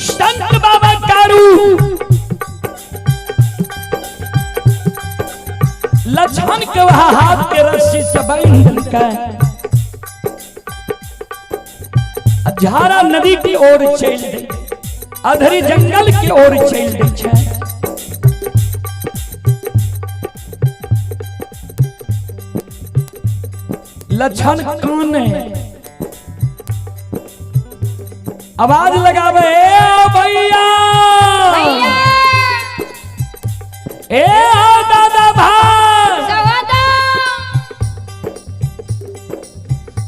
संत बाबा कारू लक्ष्मण के वहां हाथ के रस्सी से बांध देलकै, झारा नदी की ओर चल दे, अधरी जंगल की ओर चल दे छै। लक्षण काने आवाज लगावे, ए भैया, ए दादा भाई,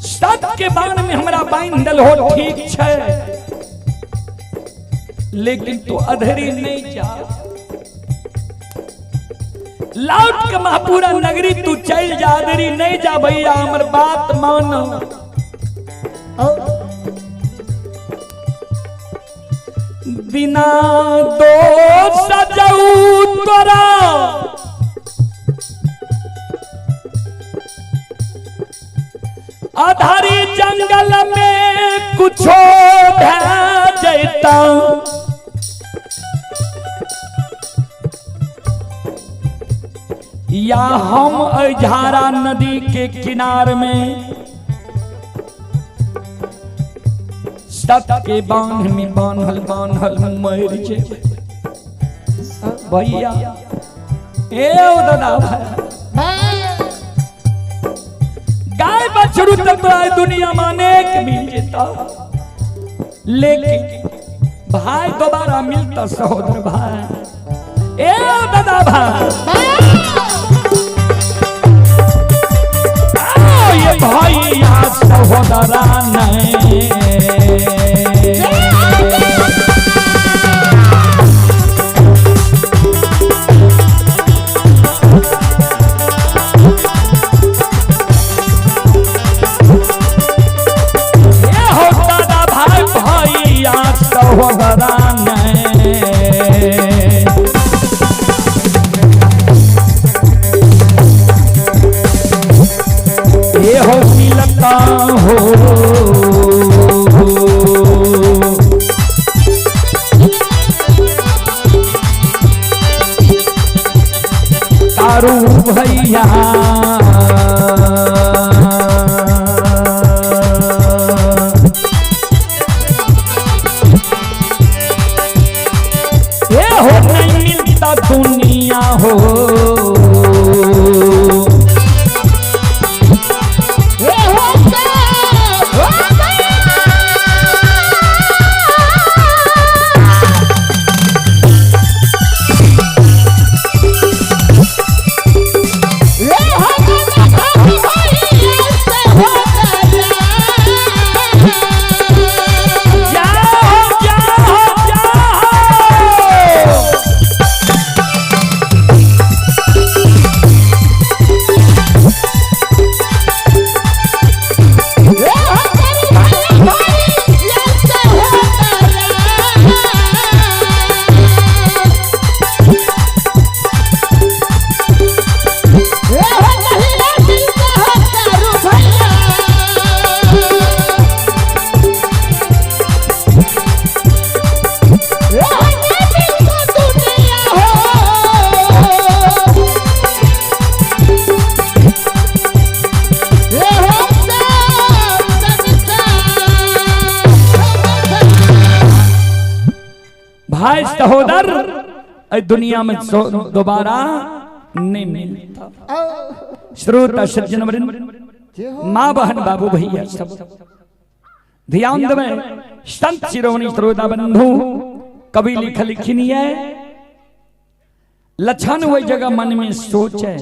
सत के बाण में हमरा बांध दल हो, ठीक छै, लेकिन तू अधरी नहीं जा, लौट के महापुरा नगरी तू चल जा, अधरी नहीं जा भैया, हमर बात मानो। बिना दोष जाऊ तोरा अधारी जंगल में कुछो भै जैता, या हम झारा नदी के किनार में सत के बांध में बांधल बांधल मर जेबै भैया। ए ओ दादा भाई, गाय बछड़ू तक तो आए दुनिया में अनेक मिल जेता, लेकिन भाई दोबारा मिलता सहोदर भाई। ए ओ दादा भाई, ये भैया सहोदरा नहीं, ये हो दादा भाई भैया सहोदरा नहीं। ये हो मिलता हो तारू भैया, ये हो नहीं मिलता दुनिया हो। जाओ जाओ जाओ। भाई सहोदर दुनिया में दोबारा नहीं मिलता। श्रोता सज्जन वृंद, माँ बहन बाबू भैया सब ध्यान देवे। संत शिरोमणि श्रोता बंधु कवि लिख लिखनी है, लक्षण वही जगह मन में सोचे,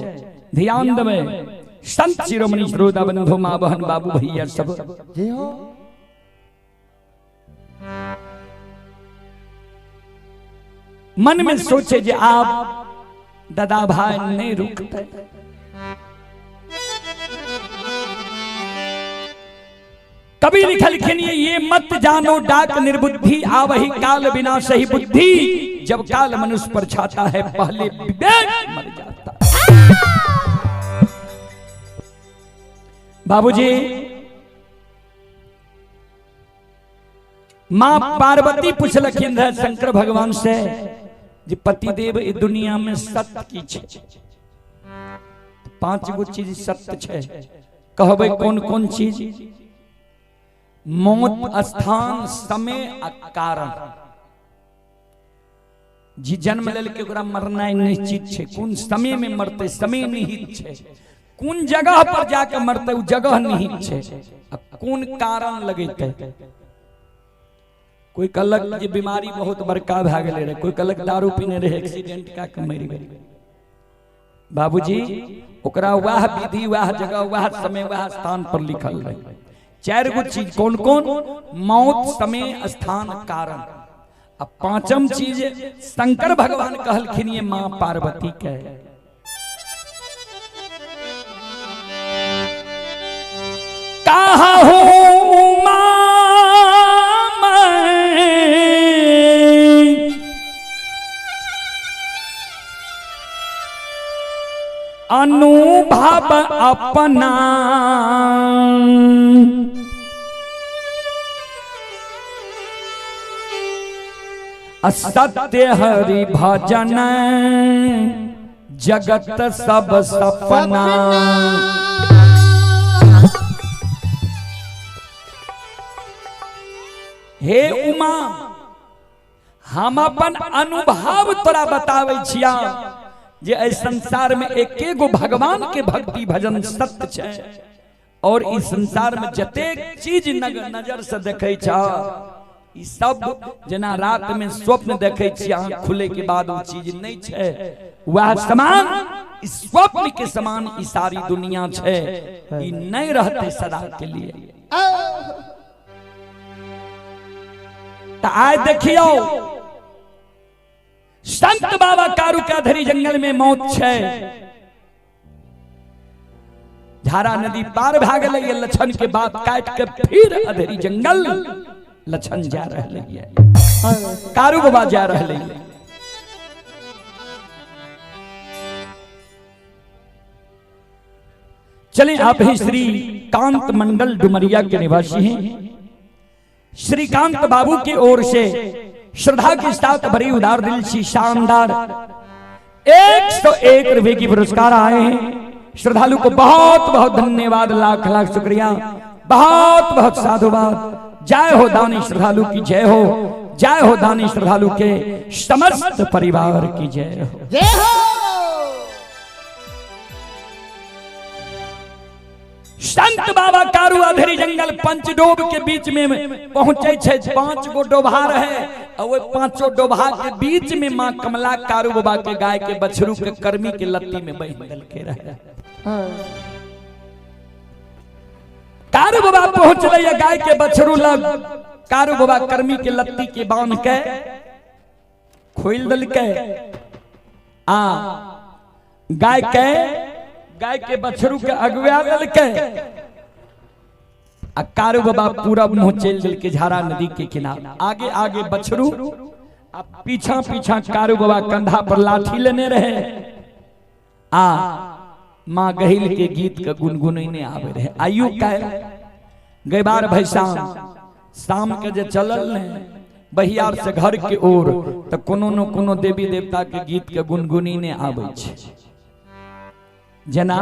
ध्यान देवे। संत शिरोमणि श्रोता बंधु माँ बहन बाबू भैया सब मन में सोचे जे आप दादा भाई नहीं रुकते। कभी लिखल लिखनिए ये मत जानो डाक निर्बुद्धि, आवही काल बिना सही बुद्धि। जब काल मनुष्य पर छाता है पहले विवेक मर जाता। बाबूजी माँ पार्वती पूछलखिन रहे शंकर भगवान से जे पतिदेव ई दुनिया में सत्य की छे। 5 गो चीज सत्य छे, कहबै कौन कौन चीज? मौत, स्थान, समय आ कारण। जी जन्म लेलकै ओकरा मरनाइ निश्चित छे। कोन समय में मरते समय निहित छे, कोन जगह पर जाके मरते उ जगह निहित छे, आ कोन कारण लगेते। कोई कहलक जे बीमारी बहुत बड़का भए गेलै रहे, कोई कहलक दारू पीने रहे एक्सीडेंट कए के मरि गेलै। बाबूजी ओकरा वह विधि वह जगह वह समय वह स्थान पर लिखल रहे। 4 गो चीज कौन कौन? मौत, समय, स्थान, कारण। आ 5म चीज शंकर भगवान कहलखिन ये माँ पार्वती के, कहा हूँ माँ अनुभव अपना, सत्य हरि भजन जगत सब सपना। हे उमा, हम अपन अनुभव तोरा बताबै छिया जे एहि संसार में एके गो भगवान के भक्ति भजन सत्य छै, और इस संसार में जतेक चीज नजर से देखै छा ई सब जना रात में स्वप्न देखै छी, आंख खुले के बाद वो चीज नहीं छै, वह समान इस स्वप्न के समान ई सारी दुनिया छै, ई नहीं रहते सदा के लिए। तो आय देखियो संत बाबा कारू के अधरी जंगल में मौत छै, झारा नदी पार भए गेलै, लछन के बात काट के फिर अधरी जंगल लछन जा रहलै, कारू बाबा जा रहलै। चले आप ही श्री कांत मंडल डुमरिया के निवासी हैं। श्रीकांत बाबू की ओर से श्रद्धा के साथ भरी उदार दिल सी शानदार 101 रुपए की पुरस्कार आए हैं। श्रद्धालु को बहुत बहुत धन्यवाद, लाख लाख शुक्रिया, बहुत बहुत साधुवाद। जय हो दानी श्रद्धालु की जय हो, जय हो दानी श्रद्धालु के समस्त परिवार की जय हो, जय हो। संत बाबा कारू अधेरी जंगल पंचडोब के बीच में पहुंचे छे, 5 गो डोभा रहे और 5 डोभा के बीच में मां कमला कारू बाबा के गाय के बछरू के कर्मी के लत्ती में बह दलके रहे। कारू बाबा पहुंचले गाय के बछरू लग, कारू बाबा कर्मी के लत्ती के बांध के खोल दलके आ गाय के बछरू के अगुआ दलके आ कारू बाबा पूरा मुंह चल दलके झारा नदी के किनारे। आगे आगे बछरू आ पीछा पीछा कारू बाबा कंधा पर लाठी लेने रहे आ माँ गहिल के गीत के गुनगुनैने आवे रहे। आयु काल गैबार भैसा शाम के जे चलल ने बहियार से घर के ओर त कोनो न कोनो देवी देवता के गीत के गुनगुनैने आवे छै। जना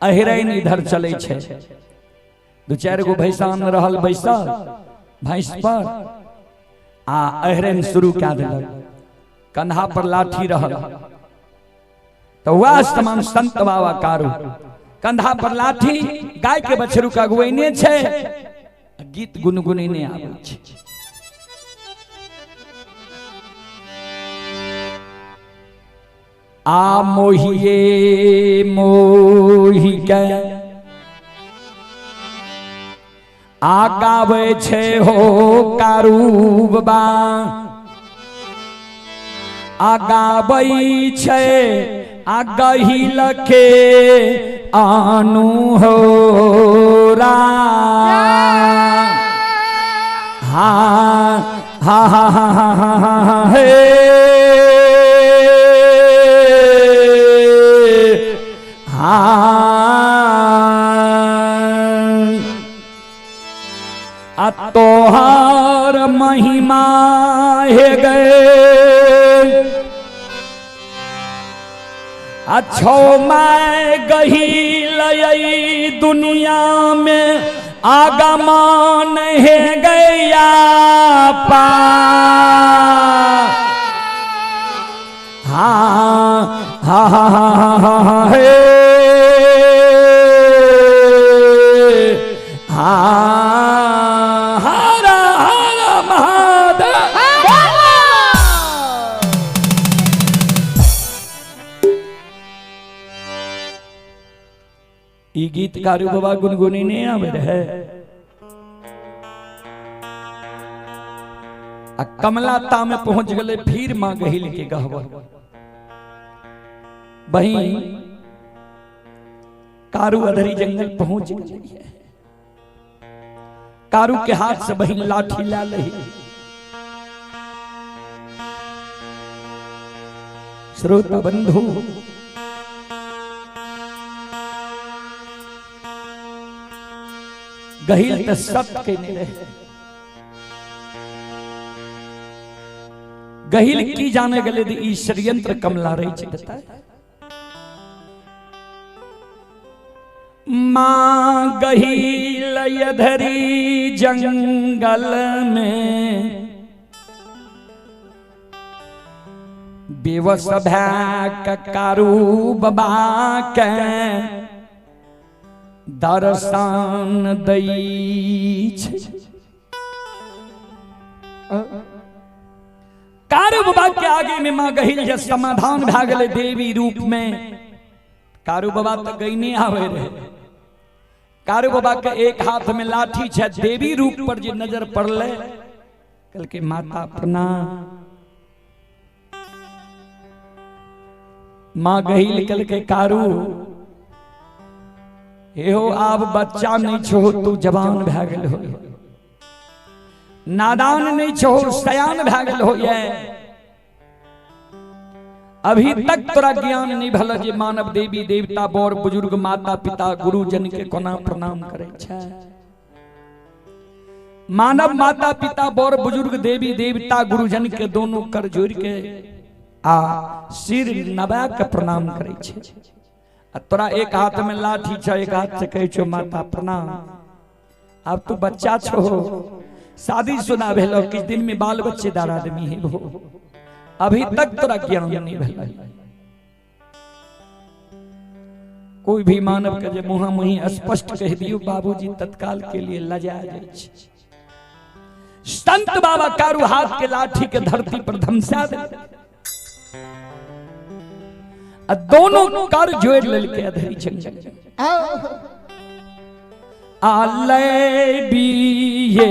अहिरैन इधर चले छै, 2-4 गो भैसान रहल बैसल भैंस पर आ अहिरैन शुरू कए देलक, कंधा पर लाठी रहल। तो वह समान संत बाबा कारू कंधा पर लाठी गाय के बछरू के अगुवैने छै, गीत गुनगुनैने आबै छै। आ मोहिए मोहि के आ गाबै छै हो कारू बाबा, आ गाबै छै आ गहिल के आनु हो रा हा हा हा हा हा हा हे हा। आ तोहार महिमा हे गए अच्छो मैं गही लई दुनिया में आगमन हे गया पा। हाँ हाँ हाँ हाँ हाँ हे हाँ हर हर महादेव। ई गीत कारू बाबा गुनगुनी नहीं आवे रहे। आ कमला ता में पहुंच गए फिर मां गहिल के गहबर। बही कारू अधरी जंगल पहुंच गई है। कारू के हाथ से बही लाठी ला लही। श्रोता बंधु गहिल त सत के नहीं रहे। गहिल की जाने गले ई षड्यंत्र कमला रही छै। मां गहिल यधरी जंगल में बेवस भै कारू बाबा के दर्शन दई छै। कारू बाबा के आगे में मां गहिल जे समाधान भए गेलै देवी रूप में। कारू बाबा तो गई नहीं आवे रहे। कारू बाबा के एक हाथ में लाठी छै, देवी रूप पर जे नजर पड़ले कल के माता प्रणाम। मां गहिल कल के कारू एहो आब बच्चा नहीं छो, तू जवान भए गेल हो, नादान नहीं छो, सयान भए गेल हो। ये अभी तक तोरा ज्ञान नहीं भल जे मानव देवी देवता बड़ बुजुर्ग माता पिता गुरुजन के कोना प्रणाम करे छै। मानव माता पिता बड़ बुजुर्ग देवी देवता गुरुजन के दोनों कर जोड़ के आ सिर नबा के प्रणाम करे छै। आ तोरा एक हाथ में लाठी छै, एक हाथ से कहै छौ माता प्रणाम। अब तू बच्चा छो, शादी शुदा भेलो, किछ दिन में बाल बच्चेदार आदमी है हो, अभी तक तोरा ज्ञान नहीं भेल। कोई भी मानव के जे मुहा मुही स्पष्ट कह दियो बाबूजी तत्काल के लिए लजा जाय छै। संत बाबा कारू हाथ के लाठी के धरती पर धमसा दे आ दोनों कर जोड़ लेलके अधरी जंगल। आले बिये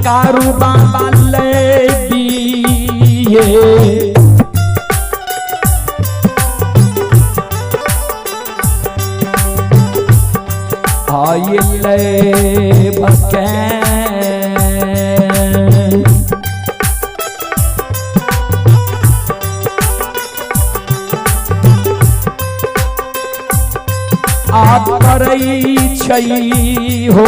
कारू बाबा ले दिए आये ले बके आ करई छै हो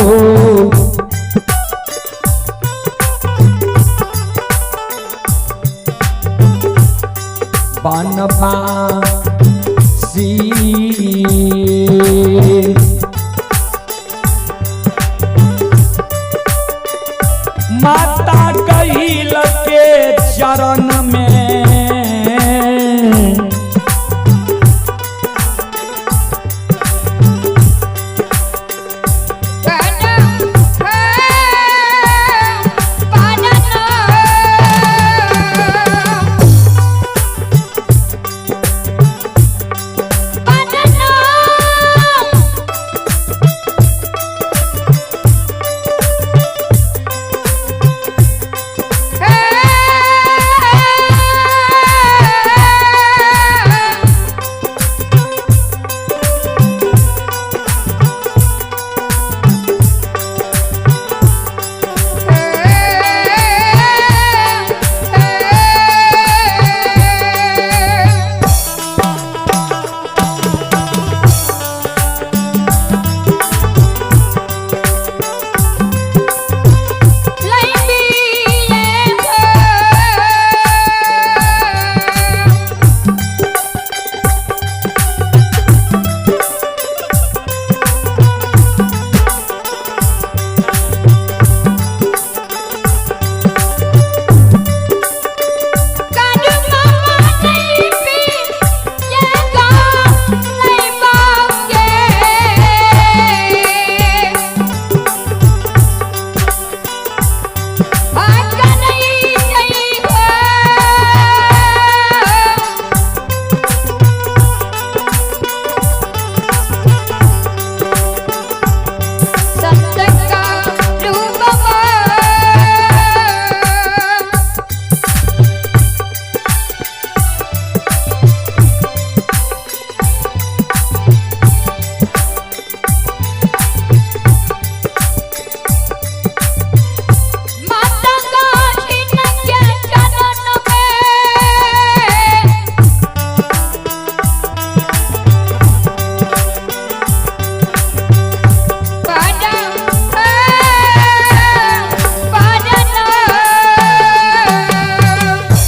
बनवासी। माता कहिल के चरण